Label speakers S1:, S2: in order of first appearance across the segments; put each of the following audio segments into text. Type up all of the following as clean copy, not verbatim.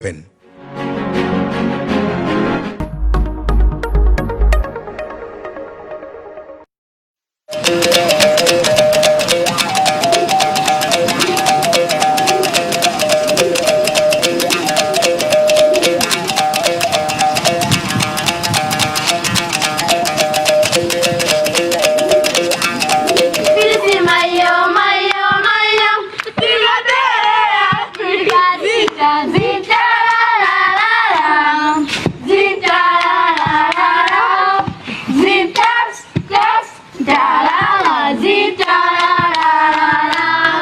S1: 7.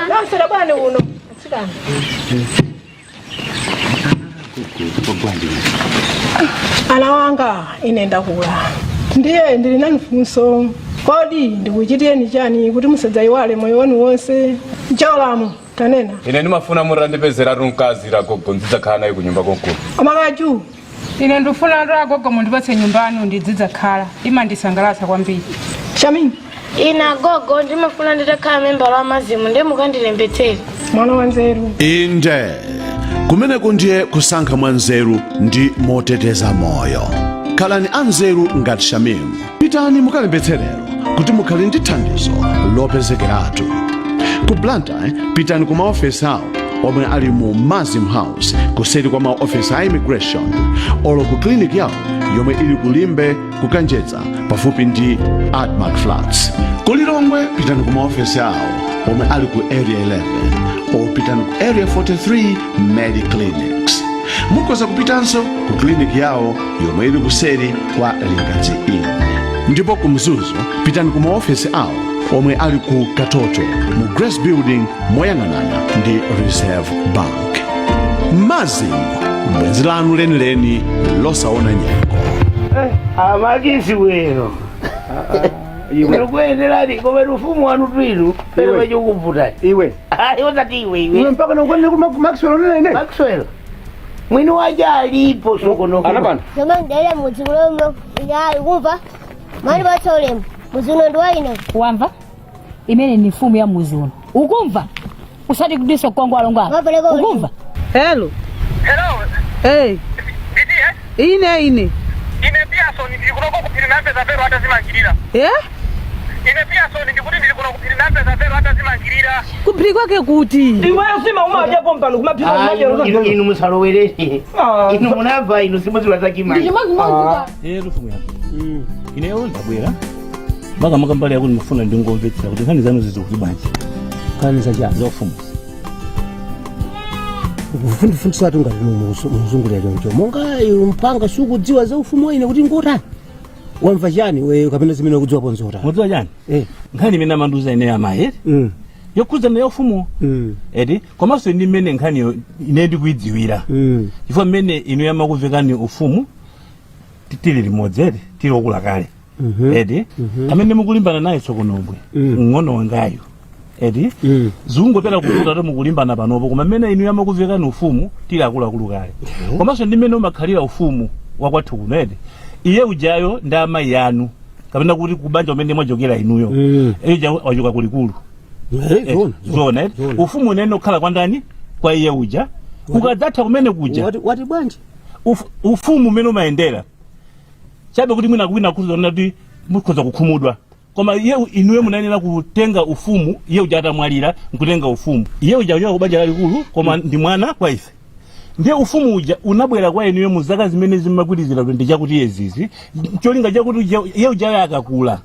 S2: Nasera bwana uno atsikana. Ana wanga ine ndakula ndiye ndili nanu funso kodi ndikuchitireni chani kuti musadzayiwale moyo wanu wonse Jolamu tanena
S3: Ine ndimafuna mutandipezeratu mkazi agogo ndidzakhala naye kunyumba konkuno.
S2: Amakaju
S4: Ine ndifuna ndo agogo mundipatse nyumba yanu ndidzidzakhala, imandisangalatsa kwambiri.
S2: Shamim
S5: Ine agogo ndimafuna nditakhala membala wa MASM ndiye mukandilembetsere.
S2: Mwana wanzeru.
S6: Inde, kumeneko ndiye kusankha mwanzeru ndi moteteza moyo. Khalani anzeru ngati Shamim. Pitani mukalembetse lero kuti mukhale ndi thandizo lopezekeratu. Ku Blantyre, pitani ku maofesi awo omwe ali mu MASM House kuseri kwa maofesi a immigration olo ku clinic yawo yomwe ili ku Limbe ku Kanjedza pafupi ndi Admarc Flats. Ku Lilongwe pitani ku maofesi awo omwe ali ku Area 11 or pitani ku Area 43 Mediclinics. Mukhoza kupitanso ku clinic yawo yomwe ili kuseri kwa Lingadzi Inn. Ndipo ku Mzuzu pitani ku maofesi awo omwe ali ku Katoto mu Grace Building moyang'anana ndi Reserve Bank. MASM, bwenzi lanu lenileni losaona nyengo.
S7: Amakisi weno ndikuyenderani koma ufumu wanu twinu pele wechikuvutani
S8: Iwe.
S7: Osati iwe
S8: Iwe
S7: iwe
S8: mpaka nokwanire ku Maxwell unene ine.
S7: Maxwell mwini waja alipo sokono
S8: Anapano.
S9: Zomwe ndele mudzi muno ine ukumva mani patsa ulemu mudzi uno ndi wa ine.
S10: Wamva? Imene ni mfumu ya muzi uno. Ukumva? Usati kudiso kwangu alongo ako.
S9: Wapereka ulemu.
S10: Ukumva?
S11: Hello.
S12: Hello,
S11: Hey.
S12: ndiye
S11: Ine ine.
S12: ine Pearson ndili kunoko kuphiri nampeza vero atazimangirira.
S11: Eh?
S12: Ine Pearson ndikuti ndili kuno kuphiri nampeza vero atazimangirira.
S11: Kuphiri kwake kuti?
S2: Iweyo sima umadya pompano kumaphika umadya.
S7: Inu musalowerere inu munabva inu simuziwa zachimanga.
S13: Ero mfumu yako ineyo ndabwera makamaka mbali yakuti ndifuna ndingomvetsera kuti nkhani zanu zikuti bwanji.
S8: Nkhani za chani?
S13: Za ufumu.
S8: Kufundifundisatu ngati muzungulira choncho monga iwe mpanga sukudziwa za ufumu waine kuti ngotani wamva chani weyo kapena zimene ukudziwapo nzotani?
S13: Mudziwa chani?
S8: Eh.
S13: Nkhani imene amandiuza ineyo amayi eti yokhudzana ya ufumu eti komanso ndi mmene nkhaniyo ine ndikuidziwira chifukwa mmene inu amakuvekani ufumu tili limodzi eti tili okula kale eti amene mukulimbana naye Tsokonombwe mng'ono wangayo eti zikungopera kuvuta kuti mukulimbana panopo koma mmene inu amakuvekani ufumu tili akuluakulu kale komanso ndi mmene umakhalira ufumu wakwathu kuno eti iye ujayo ndi amayi anu kapena kuti kubanja umene mwachokera inuyo iye uja wachoka kulikulu.
S8: Eh, zoona,
S13: Zoona eti ufumu unene ukhala kwa ndani? Kwa iye uja ukadzatha kumene kuja.
S8: Wati bwanji?
S13: Ufumu umene umayendera chabe kuti mwina kwina kuzoona kuti mukhoza kukhumudwa koma iye inuyo munayenera kutenga ufumu iye uja atamwalira nkutenga ufumu. Iye uja uchoka kubanja lalikulu koma ndi mwana kwa ife ndiye ufumu uja unabwera kwa inuyo mu zaka zimene zimakwirizira kuti ndi chakuti yezizi cholinga chakuti iye ujayo akakula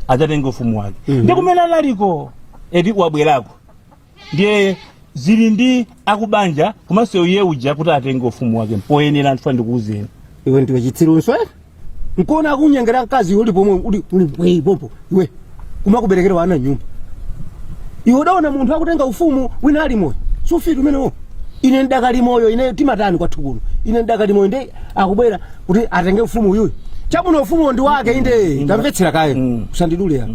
S13: adzatenga ufumu wake. Ndiye kumene analiko eti wabwerako ndiye zili ndi akubanja komanso iye uja kuti atenge ufumu wake mpoyenera anthu ndikuuzeni.
S8: Iwe ndiwe chitsirunso eh? Nkuona akunyengera mkazi uli pomwe uli uli mbwee pompo iwe kumakuberekera wana nyumba iwe udaona munthu akutenga ufumu wina ali moyo sufiti umenewo. Ine ndakali moyo ine timatani kwathu kuno ine ndakali moyo ndi akubwera kuti atenge ufumu uyuyu chabwino ufumu ndi wake inde ndamvetsera kaye usandidule ya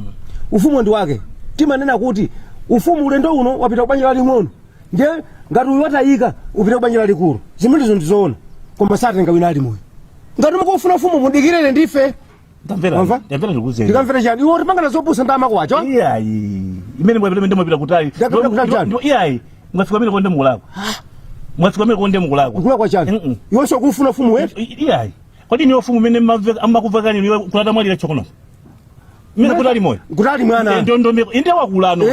S8: ufumu ndi wake timanena kuti ufumu ulendo uno wapita kubanja laling'ono ndiye ngati uyu watayika upita kubanja lalikulu zimenezo ndizoona koma satenga wina ali moyo ngati mukufuna ufumu mudikirere ndife.
S13: Ndamvera.
S8: Wamva?
S13: Ndamvera ndikuuzeni.
S8: Ndikamvera chani? Iwe utipangana zopusa ndi amako acho.
S13: Iyayi. Imene mwapita mwapita kutali.
S8: Ndapita kutali chani?
S13: Iyayi. Mwafika pamene konde mulakwa. Mwafika meko ndiye mukulakwa.
S8: Kulakwa chani? Iwenso ukufuna ufumu wetu?
S13: Iyayi. Kodi ni ufumu umene amakuvekani niwe kulata mwalira chokono? Mene kuti ali moyo.
S8: Kuti ali mwana.
S13: Ndio ndio inde wakulano.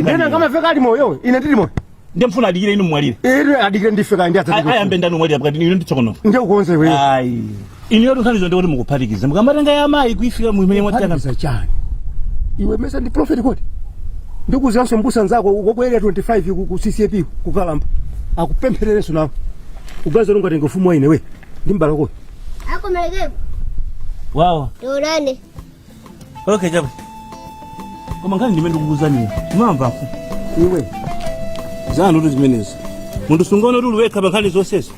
S8: Ndena ngamaveka ali moyo, ine ndili moyo.
S13: Ndiye mfuna adikire inu mwalire.
S8: Ere adikire ndife kandi adzati.
S13: Ayambe ndani mwalira pakati inu ndi chokono.
S8: Ndiye ukonze wewe.
S13: Ayi. Inu yotu nkhani zonde kuti mukuphatikiza. Mukamatenga ya amayi kuifika mwimene mwatana.
S8: Kuphatikiza chani? Iwe mesa ndi prophet kodi? Ndikuziwanso mbusa nzako uko area 25 ku CCAP kukalamba. Akupemphererenso nawe. Ugaza ungatenga ufumu wa ine we. Ndi mbala ko.
S9: Akumelekeko.
S13: Wawa.
S9: Tiurane.
S13: Okay, chabe. Koma nkhani ndimene ndikukuuzani. Mwamva mfu.
S8: Iwe.
S13: Zanu kuti zimenezi. Munthu sungaone kuti uli wekha pa nkhani zonsezo.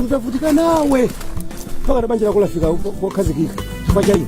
S8: Utavutika nawe. Mpaka banja lako lafika kokhazikika. Chifukwa cha ine.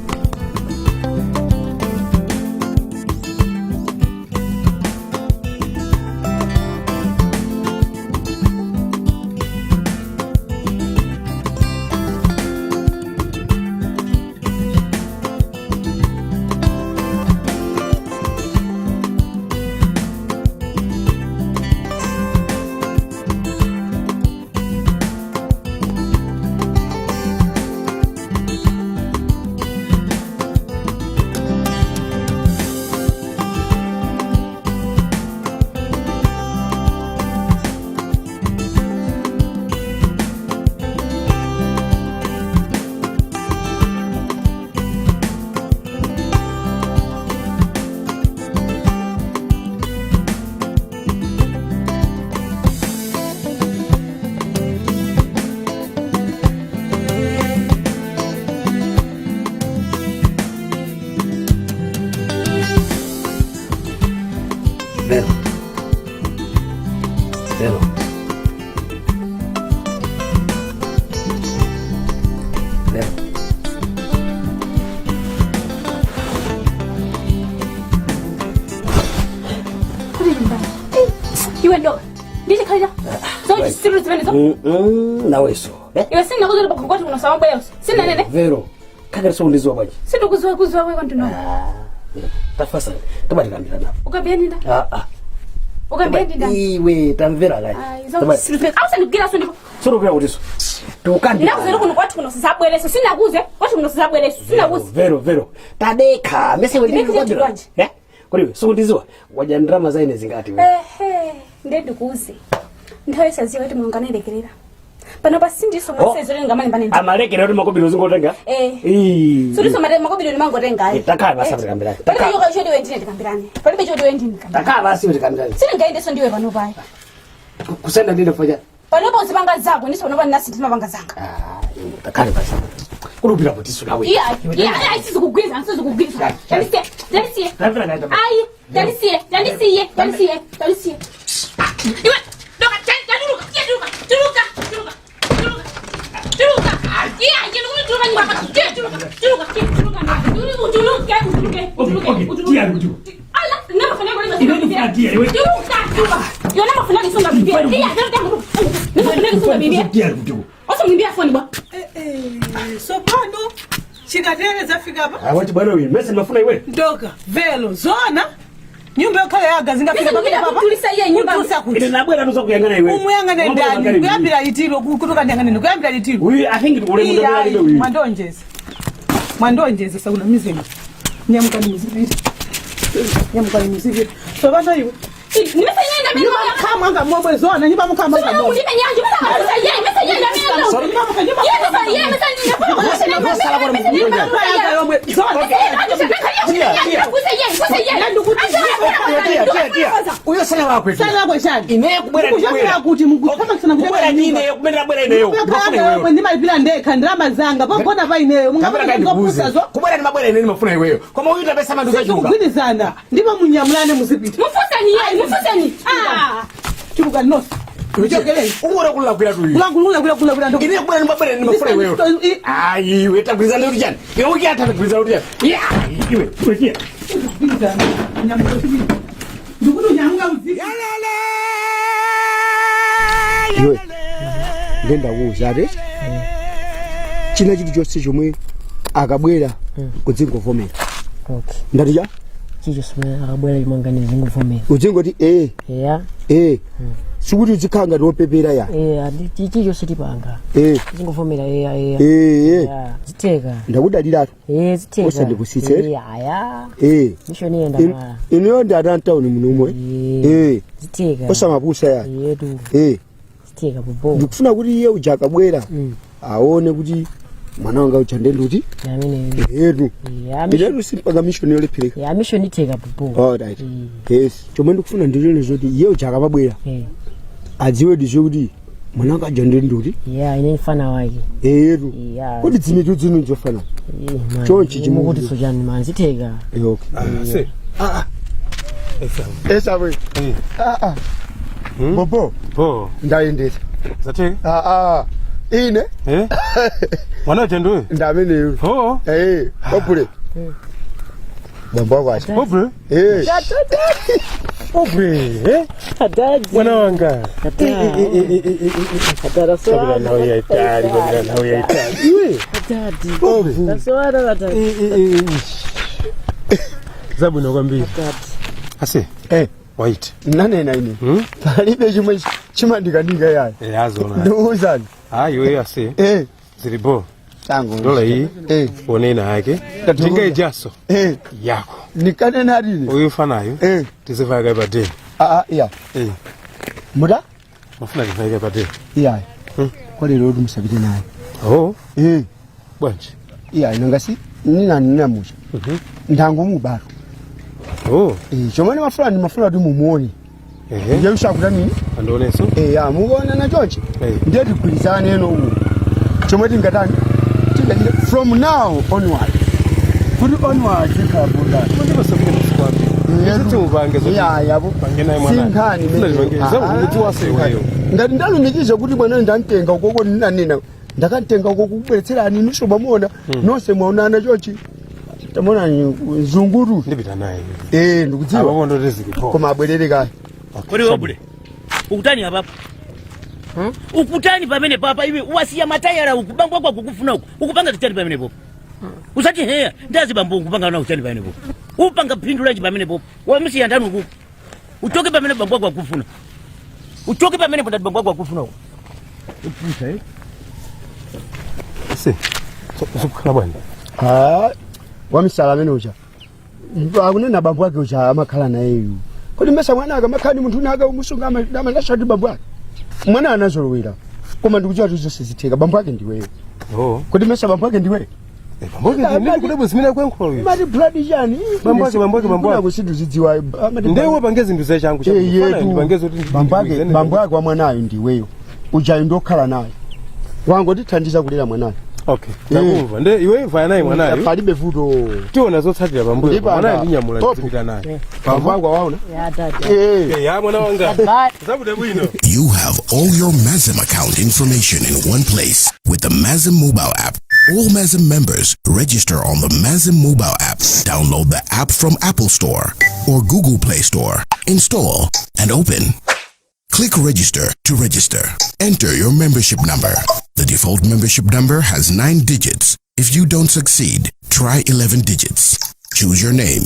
S1: Vero. Vero. Vero.
S14: Iwe ndo ndichikhalira zochisiru zimenezo.
S1: Naweso.
S14: Iwe sina kuzoti pakhongoti kuno samabwereso sinanene.
S1: Vero. Kakati sokundiziwa bwanji.
S14: Sindikuziwa kuziwa weko ndino.
S1: Tafasa. Tabatikambira napo.
S14: Ukambia ndinda.
S1: Ah ah.
S14: Ukambia ndinda.
S1: Iwe tamvera kai.
S14: Ausandikugiraso ndipo.
S1: Soro kutiso. Tukandi.
S14: Ndakuzoti kuno kwathu kuno sizabwereso sinakuze kwathu kuno sizabwereso sinakuze.
S1: Vero vero. Tadekha. Mese wewe
S14: Ndidekhe chiti bwanji?
S1: Eh? Kodi sokundiziwa wadya ndalama zaine zingati wewe.
S14: Ehe, ndiye ndikuuze nthawi yosaziwa kuti Mulungu analekerera pano pasindiso masezero ngamalimbane ndi
S1: Amalekera kuti makobiri uzingotenga.
S14: Eh.
S1: Ii.
S14: Suliso mate makobiri ndimangotenga ayi.
S1: Takhala basi tikambirane.
S14: Palibe choka choti iwe ndine tikambirane. Palibe choti iwe ndine tikambirane.
S1: Takhala basi tikambirane.
S14: Sindingayendenso ndiwe pano payi.
S1: Kusenda ndine foja.
S14: Panopo uzipanga zako ndiso panopa ndinasi ndimapanga zanga.
S1: Takhala basi. Kulupira kuti sulawe.
S14: Iya, iya, iya, sizikugwiza, sizikugwiza. Tandisiye, tandisiye.
S1: Tamvera kaita.
S14: Ayi, tandisiye, tandisiye, tandisiye, tandisiye. Iwe, doka, tanduluka, tanduluka, tuluka, tuluka, tuluka. Tuluka. Iya, iya, tuluka nyumba. Tuluka, tuluka, tuluka. Tuluka, tuluka, tuluka, tuluka. Ala, nama fana kwa
S13: Ine ndifuna tiya, iwe.
S14: Tuluka, tuluka. Yo nama fana kisunga bibia. Iya, tuluka, tuluka. Nama fana kisunga bibia.
S13: Tiya kuti.
S14: Osamwimbia foni bwa.
S11: Sopano chikatere zafika pa
S1: Ah, wati bwana uyu. Mese ndimafuna iwe.
S11: ndoka velo zona nyumba yokhala yaga zingafika
S14: Mese
S11: pamene
S14: ndikuda
S11: papa
S14: kutulisa iye nyumba.
S11: Kutulisa kuti
S1: Ine nabwera tuzakuyang'ana iwe.
S11: umuyang'ane ndani kuyambira litiro kutoka ndiyang'aneni kuyambira litiro
S1: Uyu I think ule mundo
S11: Iyayi,
S1: uyu.
S11: mwandonjeza mwandonjeza sakuna mizima nyamukani muzipita nyamukani muzipita sopano iwe nyumba mukhamanga momwe zona nyumba mukhamanga momwe
S1: Uyo sana wakwe.
S11: Sana wakwe chani.
S1: Ine kubwera
S11: Ndikuchokera kuti mukuthamangitsana
S1: Kubwera ndine kumene abwera ineyo. Ndimafuna iweyo.
S11: Ndimalipira ndekha ndalama zanga pogona pa ineyo
S1: Kapena kandi kuuze. Kubwera ndimabwera ine ndimafuna iweyo. Koma uyu tapesa mandu zachunga.
S11: Sizikugwirizana ndipo munyamulane muzipita.
S14: Mufuseni yeye, mufuseni. Ah.
S11: Chuluka nonse. Muchokereni.
S1: Ukuona kulakwira tu uyu.
S11: Kulakwira kulakwira ndo.
S1: Ine kubwera ndimabwera ine ndimafuna iweyo. Ayi iwe tagwirizana kuti chani. Iwe ukiyatha tagwirizana kuti chani. Ya iwe iwe tiya.
S11: Sizikugwirizana. Nyamuka uzipita. Ndikuti unyamuka uzipita.
S8: Iwe. Ndenda kuuza ati. China chilichonse chomwe akabwera kudzingovomera.
S15: Okay.
S8: Ndati cha?
S15: Chicho simene akabwera chimangani zingovomera.
S8: Udzingoti eh.
S15: Yeah.
S8: Sikuti uzikhala ngati wopepera ya.
S15: Chichonse tipanga. Zingovomera, eya eya.
S8: Eh.
S15: Zitheka.
S8: Ndakudaliratu.
S15: Zitheka.
S8: Usandipusitse.
S15: Aya. Mission iyenda mwala.
S8: Inuyo ndi atantawuni munomwe.
S15: Zitheka.
S8: Osamapusa ya.
S15: Yetu. Zitheka bobo.
S8: Ndikufuna kuti iye uja akabwera aone kuti mwana wanga uja ndenduti
S15: Amene.
S8: Etu.
S15: Ya.
S8: Inetu simpanga mission yolephereka.
S15: Ya, mission itheka bobo.
S8: Alright. Yes, chomwe ndikufuna ndilone zoti iye uja akamabwera adziwe dizo kuti mwana wanga uja ndenduti.
S15: Ya, ine mfana wake.
S8: Etu.
S15: Ya.
S8: Kodi dzimitu dzinu nzofana chonchi?
S15: Mukuti sojani man, zitheka.
S8: Okay.
S3: Se.
S8: Ah, esabwe. Ah ah, bobo.
S13: Bo.
S8: Ndayendesa.
S13: Zatheka.
S8: Ah ah, ine.
S13: Mwana uja ndiwe?
S8: Ndameneyo.
S13: Oh.
S8: Opule bambo wako acha.
S13: Opule. Opule, eh? Mwana wanga. Kabila nawe yaitali, kabila nawe yaitali. Iwe. Zabwino kwambiri. Ase. White.
S8: Nanena ine palibe chimwe chimandikanika yayi.
S13: Azona.
S8: Ndiuzani.
S13: Ah, iwe ase. Zilibo.
S8: Tango.
S13: Dola iyi. Onena yake. Tinga ijaso. Yako.
S8: Nikanena atine.
S13: Uyu fanayo. Tizivaka pa day.
S8: Ah ah, iya. Muda.
S13: Mafuna tivaka pa day.
S8: Iya, kwa lero kuti musapite naye.
S13: Oh. Bwanji.
S8: Iya, nangasi nina ninamucha ndangomubaro.
S13: Oh.
S8: Chomwe mafuna ndi mafuna kuti mumuone. Ndiye ushakuta nini?
S13: Andioneso.
S8: Ya, mukuonana chonchi. Ndiye tigwirizane eno umu chomwe tingatani tingachite from now onward, kuti onward zikhala bondani.
S13: Upange zoti-
S8: Yabo.
S13: Pange naye mwana.
S8: Sinkhani.
S13: Funa tipange. Zakukudziwa iweyo.
S8: Ngati ndalumikiza kuti mwana ndamtenga ukoko, nanena ndakamtenga ukoko kubweretserani inunso mwamuona nonse mwaonana chonchi, tamona mzungutu.
S13: Ndipita naye.
S8: Ndikudziwa.
S13: Apo ndoti zilipo.
S8: Koma abwerere kaya.
S7: Kodi wabule ukutani apapa? Ukutani pamene papa iwe? Wasiya matayara uku, bambo wako akukufuna uku, ukupanga zitani pamene popo? Usati heya ndazi bambo, ukupanga na utani pamene popo? Upanga phindu lanji pamene popo? Wamsiya ndani ukuku? Uchoke pamene bambo wako akufuna, uchoke pamene po, ndati bambo wako akufuna uku. Upusa, eh?
S13: Se. Zikukhala bwanji?
S8: Ah, wamisala amene uja akunena bambo ake uja amakhala nayeyu. Kodi mbesa mwana akamakhala ndi munthu unaka umusunga amalashati bambo ake? Mwana anazolowera, koma ndikudziwa kuti zonse zitheka. Bambo ake ndiweyo.
S13: Oh.
S8: Kodi mbesa bambo ake ndiweyo?
S13: Bambo ake ndi kudabwa zimene akuyankhula uyu.
S8: Mati blood chani?
S13: Bambo ake, bambo ake, bambo ake.
S8: Kusiduzidziwa.
S13: Ndiye upange zinthu zachangu
S8: Eh, yetu.
S13: Ndipange zoti
S8: Bambo ake, bambo ake wa mwanayo ndiweyo, ujayo ndokhala naye, wangotithandiza kulera mwanayo.
S13: Okay. Ndakumva. Nde iwe vaya naye mwanayo.
S8: Palibe vuto.
S13: Tiona zotsatira pambuyo.
S8: Ndipanga.
S13: Mwanayo ndinyamula
S8: Popo.
S13: ndizipita naye.
S8: Bambo wako waona.
S15: Ya tata.
S13: Ya mwana wanga. Zabude bwino.
S16: You have all your Mazim account information in one place with the Mazim mobile app. All Mazim members register on the Mazim mobile app. Download the app from Apple Store or Google Play Store. Install and open. Click register to register. Enter your membership number. The default membership number has 9 digits. If you don't succeed, try 11 digits. Choose your name,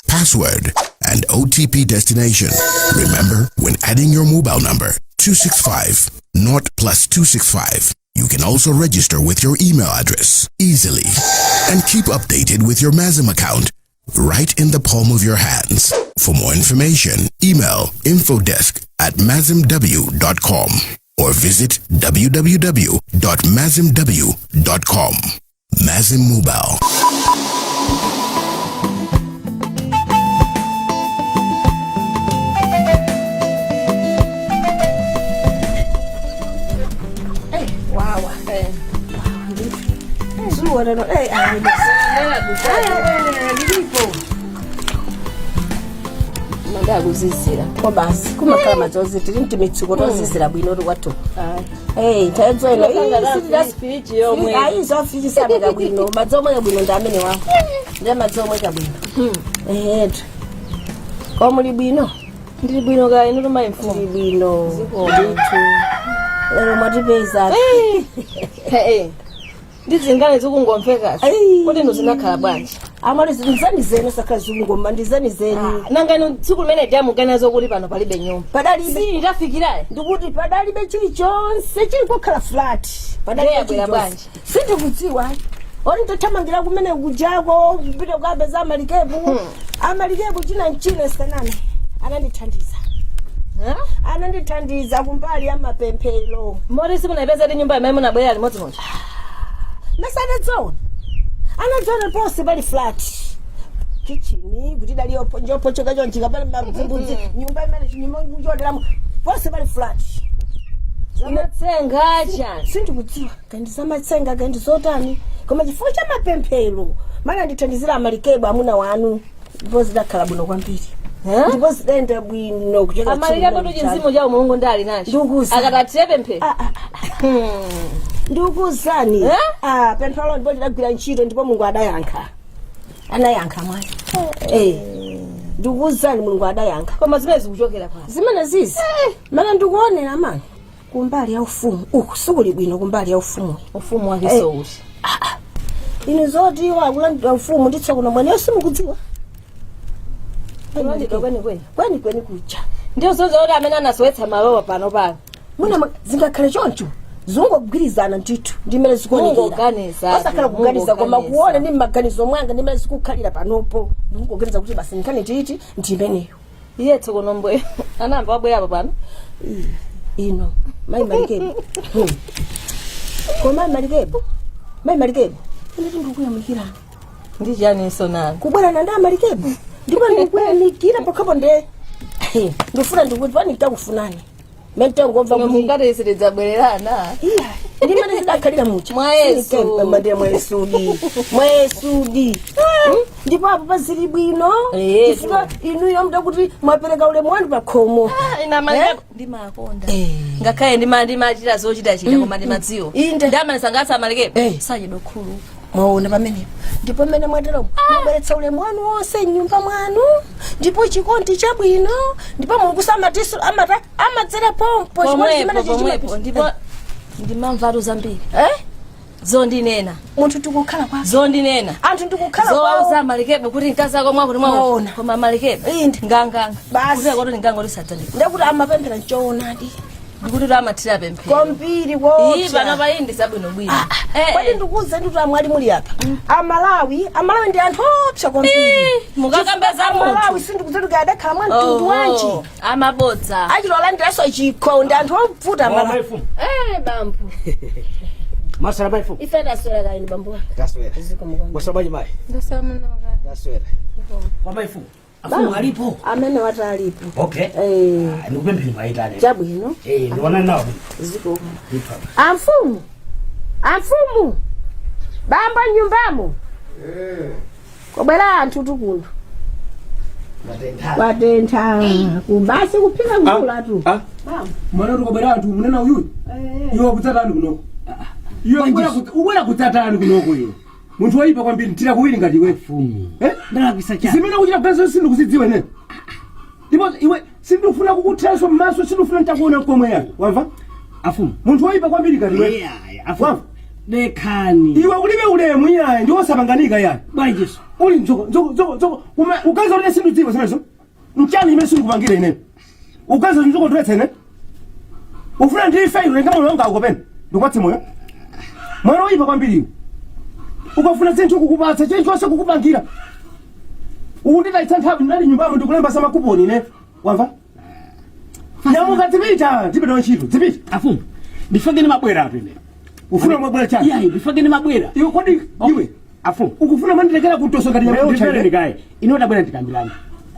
S16: password, and OTP destination. Remember, when adding your mobile number, 265, not plus 265. You can also register with your email address easily and keep updated with your Mazim account right in the palm of your hands. For more information, email infodesk at mazimw.com or visit www.mazimw.com. Mazim Mobile.
S17: Wawa. Zuwa lero lilipo. Mandakuzizira ko basi kumakhala madzozi tili mtimitsuko tozizira bwino tikwathu. Tayedzoeno ayi zofiji sameka bwino, madzi omweka bwino ndi amene wawo, ndiye madzi omweka bwino. Ehetu, ko muli bwino?
S18: Ndili bwino kaya inu mayi mfumu?
S17: Ndili bwino ndithu, lero mwatipeza.
S18: Ndizingane zikungomvekazi, kodi inu zinakhala bwanji?
S17: Amali nzenizeni sakhala zikungoma ndi zenizeni.
S18: Nanga inu tsiku limene ndiyamukanazo kuti pano palibe nyumba.
S17: Padalibe.
S18: Si ndafikirayi.
S17: Ndikuti padalibe chilichonse chili kokhala flat. Padalibe
S18: Ndiyabwera
S17: chilichonse.
S18: bwanji?
S17: Sindikudziwa. Ori ndithamangira kumene kujako kupita kukapeza amalikebu. Amalikebu china mchina sanani. Anandithandiza. Anandithandiza kumbali ya mapemphero.
S18: Moti simunayipeza ti nyumba imene munabwerera limodzi muja.
S17: Mesa anadzaona. Anadzaona ponse pali flat. Kichini kuti dali njopochoka chonchika pali mazimbudzi nyumba imene chinyumba choderamo ponse pali flat.
S18: Zamatsenga chani.
S17: Sindikudziwa kandi zamatsenga kandi zotani koma chifukwa cha mapemphero mana ndithandizira amalikebu amuna wanu ndipo zidakhala bwino kwambiri ndipo zidayenda bwino kuchoka
S18: Amalikebu tu chinzimu chawo Mulungu ndali nacho.
S17: Ndikuza.
S18: Akatatire pemphero.
S17: Ndikuwuzani ah pemphero ndipo lidagwira ntchito ndipo Mulungu adayankha. Anayankha mwana. Ndikuwuzani Mulungu adayankha.
S18: Koma zimene zikuchokera kwa.
S17: Zimene zizi. Mana ndikuonera mani kumbali ya ufumu uku sikuli bwino kumbali ya ufumu.
S18: Ufumu wake so uti.
S17: Inu zoti iwo akulandira ufumu nditso kuno mwene simukudziwa.
S18: Kulandidwa kwenikweni.
S17: Kwenikweni kuja.
S18: Ndiyo zonse kuti amene anasowetsa malowa pano pano.
S17: Mwina zingakhale choncho zingogwirizana ndithu ndimene zikuonekera.
S18: Mungoganiza.
S17: Osakhala kuganiza koma
S18: Mungoganiza.
S17: kuona ndi mmaganizo mwanga ndimene zikukhalira panopo. Ndingoganiza kuti basi nkhani titi ndi imeneyo.
S18: Iye tsokono mbwe. Anayamba wabwerapo pano.
S17: Ino mayi Malikebu. Koma mayi Malikebu. Mayi Malikebu. Ine ndikuyamikirani.
S18: Ndi chiyaninso nani?
S17: Kubwera na ndi Amalikebu. Ndipo ndikuyamikira pokhapo nde. Ndifuna ndikuti pani nditakufunani. Mentengomva
S18: kuti mungati sitidzabwererana.
S17: Iya. Ndimene zidakhalira mucha.
S18: Mwa Yesu.
S17: Mandira mwa Yesudi. Mwa Yesudi. Ndipo apo pazili bwino. Chifukwa inuyo muda kuti mwapereka ulemu wanu pa khomo.
S18: Ina Malikebu ndimakonda. Ngakhale ndimachita zochitachita koma ndimadziwa. Ndamanisangalatsa Amalikebu. Sachedwa khulu.
S17: Mwaona pamenepo. Ndipo mmene mwatero mwabweretsa ulemu wanu wonse m'nyumba mwanu ndipo chikondi chabwino ndipo Mulungu samatiso amata amadzera pompo chikondi chimene
S18: Pomwepo
S17: chichimapita.
S18: pomwepo ndipo ndimamvatu zambiri. Zondinena.
S17: Munthu tikukhala kwa.
S18: Zondinena.
S17: Anthu ndikukhala kwawo.
S18: Zowauza Amalikebu kuti mkazi ako mwakuti mwakuti.
S17: Mwaona.
S18: Koma Amalikebu. Nganganga.
S17: Basi.
S18: Kuti akoti ndingango lisadzandika.
S17: Ndekuti amapemphera nchoonadi.
S18: Ndikuti kuti amathira pemphero.
S17: Kwambiri koopsa.
S18: Iyi pano pa iyi ndi zabwinobwino.
S17: Kodi ndikuwuza ndi kuti amwali muli apa. Amalawi, Amalawi ndi anthu oopsa kwambiri.
S18: Mukakamba za munthu.
S17: Amalawi sindikudziwa kuti adakhala mwa mtundu wanji.
S18: Amabodza.
S17: Achito alandiranso chikho ndi anthu ovuta Amalawi.
S9: Bambo.
S1: Masala maifu.
S9: Ife taswera kaini bambo.
S1: Taswera. Masala bwanji mai.
S9: Ndasamunoka.
S1: Taswera. Kwa maifu. Afumu alipo.
S17: Amene wati alipo.
S1: Okay. Ndikupempheni mwaitane.
S17: Chabwino.
S1: Ndiona nawo.
S17: Ziko. Amfumu. Amfumu. Bambo nyumbamo. Kobwera anthu tukuno. Watentha. Kubasi kuphika mvula tu.
S8: Mwana tukobwera anthu munena uyuyu. Iwe kudzatani kunoko. Iwe ubwera kudzatani kunoko iwe. Munthu woyipa kwambiri ntira kuwiri ngati iwe.
S1: Fumu. Ndalakwisa chani.
S8: Zimene kuchita kuganiza sindikuzidziwa ine. Ndipo iwe sindikufuna kukuthiranso m'maso sindikufuna nitakuona nkomwe yako. Wamva?
S1: Afumu.
S8: Munthu woyipa kwambiri ngati iwe.
S1: Yeah, afumu. Dekhani.
S8: Iwe ulibe ulemu iyayi ndi wosapanganika iyayi.
S1: Bwanjiso.
S8: Uli nzoko nzoko nzoko nzoko. Ukaza ule sindudziwa zimenezo. Mchani imene sindikupangira ine. Ukaza nzoko ndwetse ine. Ufuna ndife iwe ngamo longa ukopena. Ndikupatse moyo. Mwana woyipa kwambiri iwe. Ukafuna zinthu kukupatsa chilichonse kukupangira. Ukunditayitsa nthawi ndinali nyumbamo ndikulemba za makuponi ine. Wamva? Nyamuka dzipita, dzipita ntchito, dzipita.
S1: Afumu. Ndifake ndimabwera atu ine.
S8: Ufuna mabwera chani?
S1: Iyayi, ndifake ndimabwera.
S8: Iwe kodi iwe
S1: Afumu.
S8: ukufuna mandilekera kutoso ngati nyama
S1: Ndimvere
S8: yocha.
S1: ndikaye. Ino tabwera tikambirane.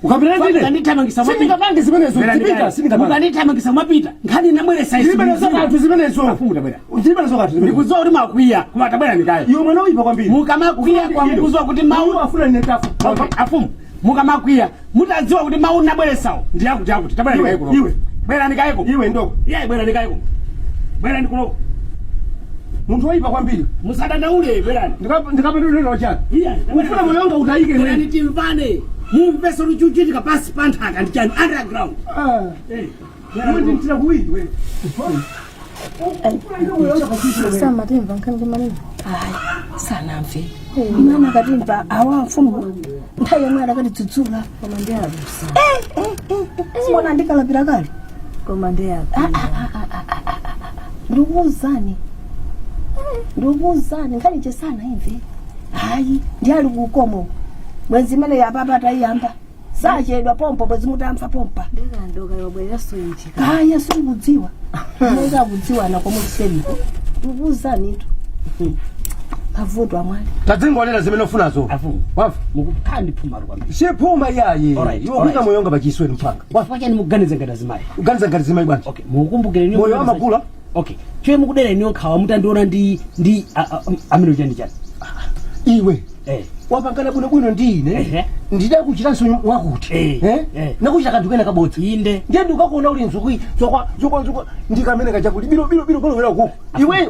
S8: Ukambirana ndine?
S1: Mukandithamangisa mwapita.
S8: Sindingapange zimenezo, dzipita, sindingapange.
S1: Mukandithamangisa mwapita. Nkhani nabweresa isi.
S8: Zimene zokanthu zimenezo.
S1: Afumu tabwera.
S8: Zimene zokanthu zimenezo.
S1: Ndikudziwa kuti makwiya koma tabwera ndikaye.
S8: Iwe mwana woyipa kwambiri.
S1: Mukamakwiya kwa mukudziwa kuti mawu
S8: afuna ine tafu.
S1: Okay, afumu. Mukamakwiya mutadziwa kuti mawu nabweresawo ndi akuti akuti tabwera
S8: Iwe,
S1: ndikaye kuno.
S8: iwe.
S1: Bwera ndikaye kuno.
S8: Iwe ndoko.
S1: Iyayi bwera ndikaye kuno. Bwera ndikuno.
S8: Munthu woyipa kwambiri.
S1: Musadandaule bwerani.
S8: Ndikapindulira chani?
S1: Iyayi.
S8: Ufuna moyo wanga utayike
S1: Bwerani
S8: iwe.
S1: timvane. Mumveso luchuchitika pasi pa nthaka ndi chani underground.
S8: Iwe ndintira kuwiri iwe.
S19: Samatimva nkhani timanena.
S17: Ayi, sanamve. Imana akatimva awa mfumu nthawi yomwe adakatidzudzula.
S19: Koma ndi abusa.
S17: Simona ndikalapira kale.
S19: Koma ndi abusa.
S17: Ndikuwuzani, ndikuwuzani nkhani chesana imve. Hayi, ndi ali kukomo bwenzi imene yapapa tayiyamba sachedwa pompo bwenzi mutamva pompa.
S19: Ndikandoka yobwereranso ichi.
S17: Kaya sikukudziwa ikakudziwana komwe kuseriko. Ndikuwuzanitu mavuto amwali.
S8: Tadzingonena zimene ufunazo. Wamva?
S1: Mukukhala ndi phuma kwambiri.
S8: Siphuma iyayi.
S1: Alright,
S8: Iwe
S1: alright.
S8: kuika moyo wanga pachiswe mphanga.
S1: Chifukwa chani mukuganiza ngati azimayi?
S8: Kuganiza ngati azimayi bwanji?
S1: Okay, mukukumbukire niyo.
S8: Moyo amakula.
S1: Okay. Chwe mukudera iniyo nkhawa mutandiona ndi amene uja ndi chani?
S8: Iwe.
S1: Eh.
S8: Wapangana bwinobwino ndi ine. Ndidakuchitanso wakuti.
S1: Eh.
S8: Eh? Nakuchita kanthu kena kabodza.
S1: Inde.
S8: Ndiye ndikakuona uli nzukwi zokwa zokwa zokwa ndikamene kachakuti biro biro biro kolowera kuko. Iwe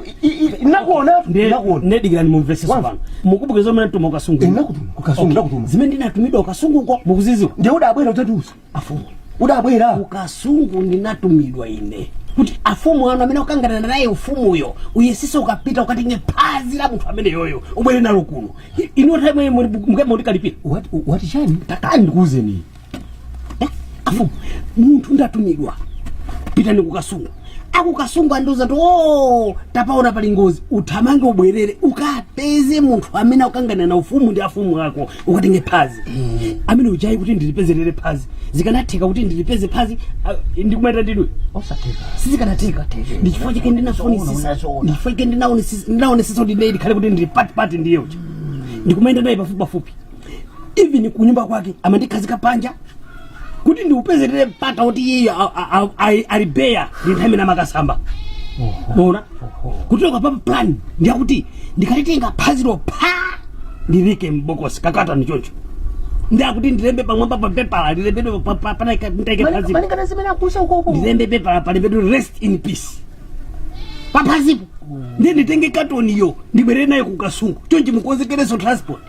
S8: nakuona
S1: nakuona. Ndedikirani mumvesese pano. Mukumbukire zomwe ndinatuma ukasungu.
S8: Ndinakutuma kukasungu ndakutuma.
S1: Zimene ndinatumidwa ukasunguko mukuziziwa.
S8: Ndiye udabwera udzatiuza.
S1: Afumu.
S8: Udabwera.
S1: Ukasungu ndinatumidwa ine kuti afumu anu amene ukangana naye ufumuyo uyesese ukapita ukatenge phazi la munthu amene yoyo ubwere nalo kuno. Inu nthawi imwe mukalikalipira.
S8: Wati chani?
S1: Takani ndikuwuzeni. Afumu, munthu ndatumidwa pitani kukasungu. Akukasungu andiuza kuti o tapaona pali ngozi, uthamange ubwerere ukapeze munthu amene akukangana na ufumu ndi afumu ako ukatenge phazi amene ujayi kuti ndilipezerere phazi. Zikanatheka kuti ndilipeze phazi ndikumaita ndidwe
S8: osatheka.
S1: Sizikanatheka. Ndi chifukwa chake ndinafunisisa, ndi chifukwa chake ndinaonesesa kuti ine ndikhale kuti ndili patipati ndiye uja ndikumayenda naye pafupi pafupi. Even kunyumba kwake amandikhazika panja kuti ndiupezerere mpata kuti iye alibeya ndi nthawi imene amakasamba. Mona kutoka papa plan ndiyakuti ndikalitenga phazilo pha ndilike mbokosi kakata ndi choncho ndiyakuti ndilembe pamwamba pa pepala ndilembedwe panaike phazilo.
S8: Malingana zimene akusa ukoko.
S1: Ndilembe pepala palembedwe "Rest in peace" paphazipo, ndiye nditenge katoniyo ndibwerere nayo kukasungu. Chonchi mukonzekereso transport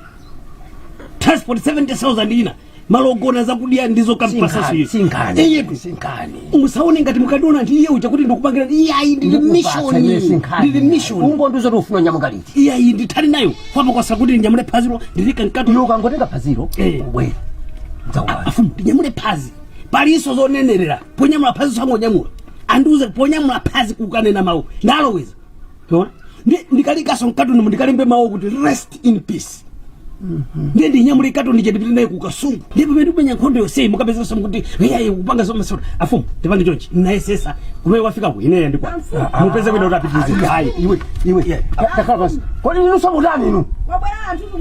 S1: 70,000 ina malo ogona zakudya ndizo kampasaso.
S8: Sinkhani.
S1: Iyetu
S8: Sinkhani.
S1: Musaone ngati mukadiona ndi iye uja kuti ndikupangira. Iyayi, ndili mission, ndili mission.
S8: Ungondiuza kuti ufuna nyamuka liti.
S1: Iyayi, ndithali nayo fapakwasa kuti ndinyamule phazilo ndilike mkato.
S8: Iwe ukangotenga phazilo ubwere.
S1: Afumu, ndinyamule phazi palinso zonenerera ponyamula phazi sangonyamula. Andiuze ponyamula phazi kukanena mawu ndaloweza. Ona, ndikalikaso mkatoni ndikalembe mawu kuti "Rest in peace", ndiye ndinyamule katoni ndipite naye kukasungu. Ndiye pamene ndimenya nkhondo yonseyi mukapezanso kuti iyayi kupanga zomasota. Afumu, tipange chonchi, nayesesa kumene wafikako ineyo ndikwa mupeze kwina kuti apitirize. Hayi.
S8: Iwe, iwe, takhala pansi. Kodi inu somutani inu?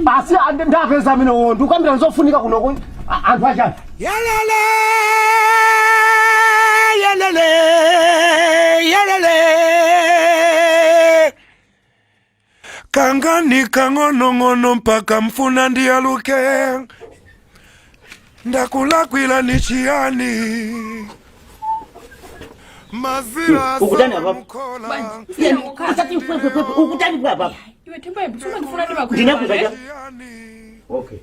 S8: Basi ndapeza amene wo ndikukambira zofunika kunoko anthu achani.
S20: Yalele, yalele, yalele. Kangani kang'onong'ono mpaka mfuna ndiyaluke. Ndakulakwila ni chiyani? Mazira
S7: Ukutani apa? Usati fwefe, ukutani apa?
S4: Iwe Themba, sumandifuna ndi
S7: Ndinakuza cha. Okay.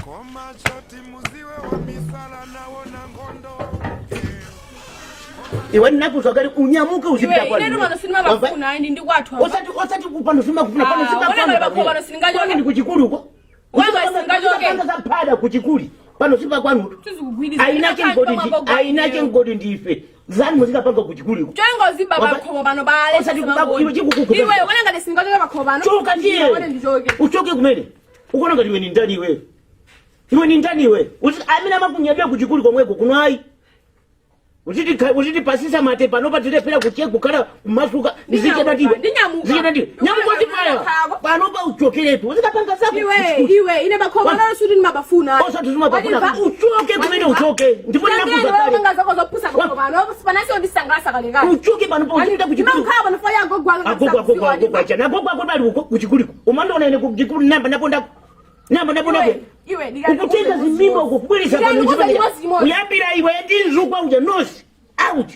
S20: Koma choti muziwe wa misala naona ngondo.
S7: Iwe ndinakuza kale unyamuke uzipita
S4: Iwe, ine pano sindimabafuna, ayi, ndi kwathu apa.
S7: Osati pano simakufuna pano.
S4: Ah,
S7: Sima
S4: wona
S7: pano.
S4: bali pano sindingachoke.
S7: Kwani ndi kuchikulu uko?
S4: Wanga singachoke.
S7: Panga za phada kuchikuli. Pano sipa kwanu.
S4: Sizikugwirizana.
S7: Aina chengodi ndi aina chengodi ndife. Zanu muzikapanga kuchikuli uko.
S4: Chongo ziba
S7: Wamba-
S4: pakhomo pano bale.
S7: Osati kubako iwe chikukuku.
S4: Iwe wona ngati singachoke pakhomo pano.
S7: Choka ndiye.
S4: Wona ndichoke.
S7: Uchoke kumene. Ukuona ngati iwe ni ndani iwe? Iwe ni ndani iwe? Uzi amene amakunyadira kuchikuli komweko kuno ayi. Uziti pasisa mate pano patilephera kuche kukhala kumasuka ndizicheda ndiwe.
S4: Ndinyamuka.
S7: Zicheda ndiwe. Nyamuka ndipaya. Pano pa uchokeretu. Uzikapanga zako.
S4: Iwe, iwe, ine pakhomo pano suti ndimabafuna.
S7: Osati sumabafuna. Uchoke kumene uchoke. Ndipo ndinakuza kale.
S4: Ndingaza zako zopusa pakhomo pano. Panasi ondisangalasa kale kale.
S7: Uchoke pano pa uzipita kuchikuli.
S4: Ndimakhala pano fa yango gwanga.
S7: Agogo agogo agogo achana. Agogo agogo ali uko kuchikuliko. Umandiona ine kuchikuli namba napondako. Namba napondako.
S4: Iwe,
S7: Ukutenga zimimba uko kubweresa pano
S4: Ndikakuuza
S7: uchipanda.
S4: chimodzi chimodzi.
S7: Kuyambira iwe ndi nzukwa uja nosi. Out.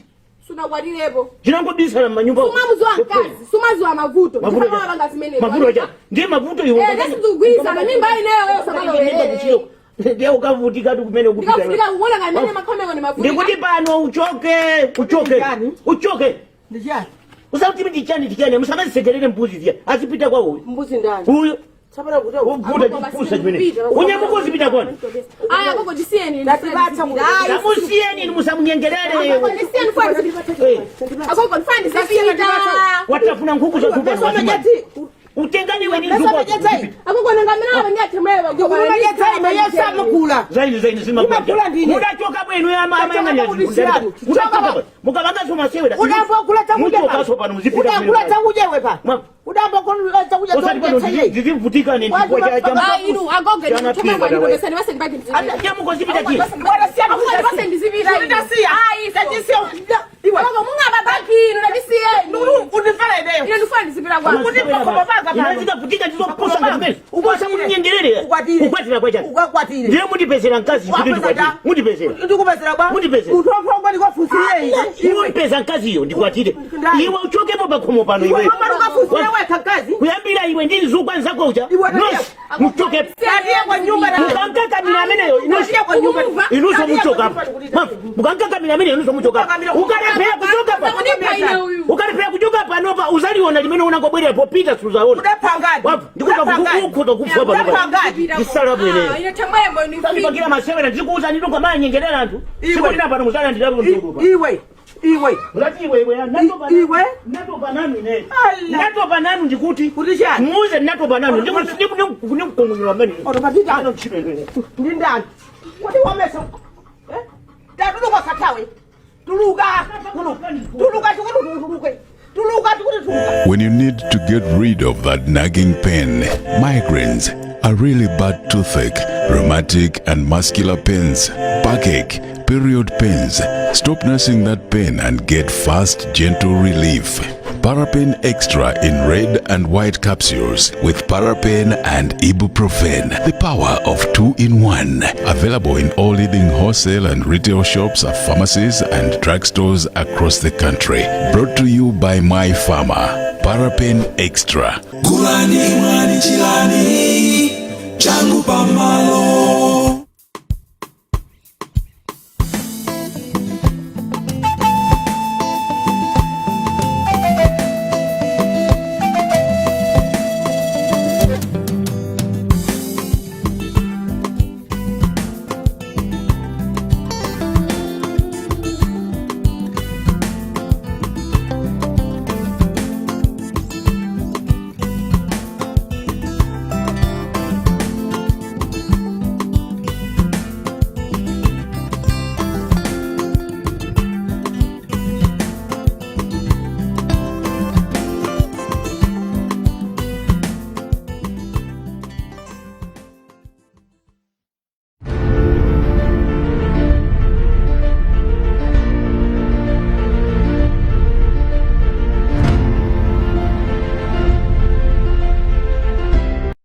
S4: Sunakwatirepo.
S7: Chinangobisala m'manyumba uko.
S4: Sumamuziwa mkazi, sumaziwa mavuto.
S7: Mavuto
S4: Ndifana wapanga zimenezo.
S7: Mavuto acha. Ndiye mavuto iwe.
S4: Eh, ndesi tikugwirizana mimba ineyo wewe samalowerere.
S7: Ndiye ukavutika tu kumene ukupita.
S14: Ndikavutika kuona kamene makhomeko ni mavutika.
S7: Ndikuti pano uchoke, uchoke. Uchoke.
S17: Ndichani?
S7: Usauti ndichani ndichani, musamazisekerere mbuzi ziya. Azipita kwa uyu.
S17: Mbuzi ndani?
S7: Uyu.
S17: Tsapano kuti
S7: Uvuta chipusa chimene. Unyamuka uzipita kwani?
S14: Aya gogo tisiyeni.
S17: Tatipatsa mu-
S7: Tamusiyeni inu musamunyengerere.
S14: Agogo ndisiyeni fani. Agogo ndifani ndisiyeni.
S7: Watafuna nkhuku za
S17: Meso
S7: zupa.
S17: amajatsi.
S7: Utengani weni
S17: Meso
S7: zupa.
S17: amajatsi.
S14: Agogo nangamena abanyathemela
S17: Ndikumajetsa ime yesu amakula.
S7: Zaini zaini
S17: Ndimakula ndine.
S7: Mudachoka bwenu ya mama
S17: Ndachoka
S7: yang'anya.
S17: kudisirani.
S7: Mudachoka. Mukavanga soma sewera.
S17: Udambo kula chakudya
S7: Muchoka
S17: pano.
S7: so pano muzipita.
S17: Udakula chakudya iwe pa.
S7: Ma-
S17: Udambo kula chakudya
S7: Usati pano ndizivutika ne
S17: Watu
S7: ndikwa cha cha.
S14: Ah, inu agogo ndithemela ndibesani base ndibaki ndizipita.
S7: Nyamuka uzipita chini.
S14: Agogo ndizipita.
S11: Ndasiya. Ndasiya.
S14: Iwe. Agogo mungababaki inu ndisiyeni.
S11: Undimvera ineyo.
S14: Ine ndifuna ndizipita kwa.
S7: Inazikavutika ndizopusa ngazimene. Ukosa munyengerere.
S17: Ukwatire.
S7: Kukwatira kwa chani.
S17: Ukakwatire.
S7: Ndiye mundipezera mkazi kuti ndikwatire. Mundipezera.
S17: Ndikupezera bwa.
S7: Mundipezera.
S17: Munthu wamphongo ndikafunsire ine.
S7: Mundipeza mkaziyo ndikwatire. Iwe uchokepo pakhomo pano iwe.
S17: Iwe mama ukafunsire wekha mkazi.
S7: Kuyambira iwe ndi mzukwa nzako uja.
S17: Iwe tatiye.
S7: Nosi muchokepo.
S17: Tatiye kwa nyumba na.
S7: Mukankakamira ameneyo
S17: Tatiye kwa nyumba.
S7: inuso muchoka apa. Mukankakamira ameneyo inuso muchoka apa. Ukalephera kuchoka pa. Ukalephera kuchoka panopa uzaliona limene unangobwerera popita suzaona.
S17: Udapangadi.
S7: Wapu ndikuza kukhuza kufa panopa.
S17: Udapangadi.
S7: Ndisala bwerera.
S14: Ine themwembo ni
S7: Sandipangira masewera ndikuuza ndituka manyengerera anthu. Sikulina pano muzalandirapo mtundu pa.
S17: Iwe. Iwe.
S7: Mulati iwe iwe natopa
S17: Iwe.
S7: natopa nanu ine.
S17: Allah.
S7: Natopa nanu ndikuti.
S17: Kuti chani?
S7: Muze natopa nanu ndikukungulira amene.
S17: Otopatita.
S7: Ano ntchito ine.
S17: Ndi ndani? Kodi wamesa. Eh? Tatuluka katawe. Tuluka. Tuluka. Tuluka tikuti tuluke. Tuluka tikuti tuluka.
S20: When you need to get rid of that nagging pain, migraines, a really bad toothache, rheumatic and muscular pains, backache, period pains, stop nursing that pain and get fast, gentle relief. Parapain Extra in red and white capsules with Parapain and ibuprofen. The power of two in one. Available in all leading wholesale and retail shops, pharmacies, and drugstores across the country. Brought to you by My Pharma. Parapain Extra.
S21: Kulani mwani chilani changu pamalo.